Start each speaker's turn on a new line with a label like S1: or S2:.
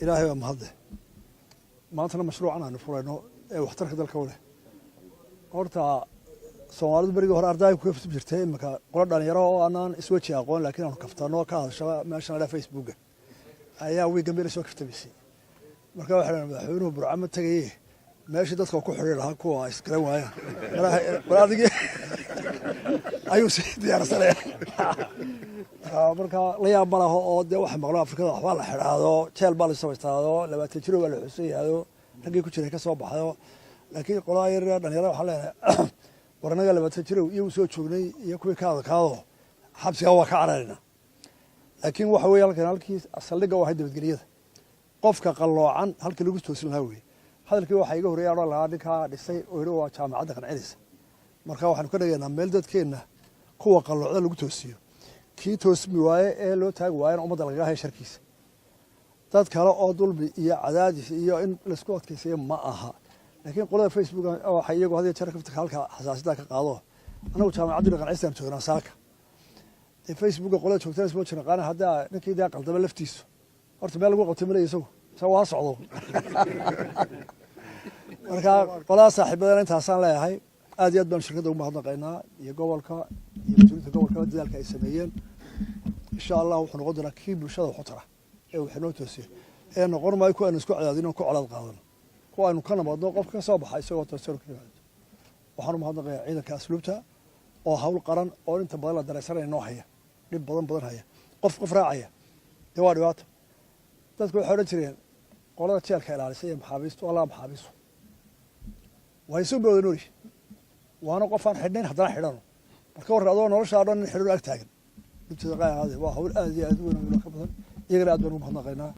S1: Ilaahay baa mahadleh. Maantana mashruucan aanu furayno ee waxtarka dalka u leh. Horta Soomaalidu berigii hore ardayga ku kafti jirtay. Iminka qolo dhalinyaro oo aanaan isweji aqoon, laakiin aanu kaftano ka hadasho meeshan la Facebooka ayaa wiigan bela soo kaftamisay. Marka waxay dhahan, madaxweynuhu Burca ma tegaye, meeshii dadka ku xidhi lahaa kuwa ay isgaran waayaan bal adigii ayuu sii diyaarsanaya. Marka la yaab ma laho oo dee waxa maqlo Afrikada waxbaa la xidhaado, jeel baa la samaystaado, 20 jiro baa la xusan yahaado, raggii ku jiray ka soo baxayo. Laakiin qolaa yar dhalinyarada waxaan leenahay, war annaga 20 jirow iyagu soo joognay iyo kuwii ka adkaado xabsiga waa ka cararayna. Laakiin waxa weeye, halkan halkii saldhigga u ahayd nabadgelyada, qofka qalloocan halkii lagu toosin lahaa weye. Hadalkii waxaa iga horreeya odhan lahaa ninkaa dhisay oo yidhi waa jaamacadda qancinaysa. Marka waxaanu ka dhigaynaa meel dadkeenna kuwa qalloocda lagu toosiyo, kii toosmi waaye ee loo taagi waayana ummadda lagaga haya sharkiisa. Dad kale oo dulmi iyo cadaadis iyo in laisku adkaysayo ma aha. Laakiin qolada Facebook waxay iyagu had iyo jeer kafta halka xasaasiyadda ka qaado. Annagu jaamacaddii dhaqancistaan joognaa saaka. Dee Facebooka qolada joogtana isma jirnaqaana. Haddaa ninkii dee qaldama laftiisu horta meel lagu qabtay malaya, isagu ha socdo. Marka qolada saaxiibadana intaasaan leeyahay. Aad iyo aad baanu shirkadda ugu mahadnaqaynaa iyo gobolka iyo mas-uuliyiinta gobolka dadaalka ay sameeyeen. Insha Allah wuxuu noqon doonaa kii bulshada waxu tara ee wax inoo toosiya, ee noqon maayo ku aynu isku cadaadino, ku colaad qaadano, kuwa aynu ka nabadno, qofka ka soo baxa isagoo toosan ka yimaado. Waxaan u mahadnaqayaa ciidanka asluubta oo hawl qaran oo inta badan la dareysanaya noo haya, dhib badan badan haya. Qof qof raacaya dee waa dhibaato. Dadku waxay odhan jireen qolada jeelka ilaalisa iyo maxaabiistu waa laba maxaabiisu, waa isu booda nooli, waana qof aan xidhnayn haddana xidhano. Marka warran adoo noloshaa dhan nin xidhan ag taagan dhibteeda qaadaade. Waa hawl aad iyo aad u weyn oo ka badan. Iyagana aad baan ugu mahadnaqaynaa.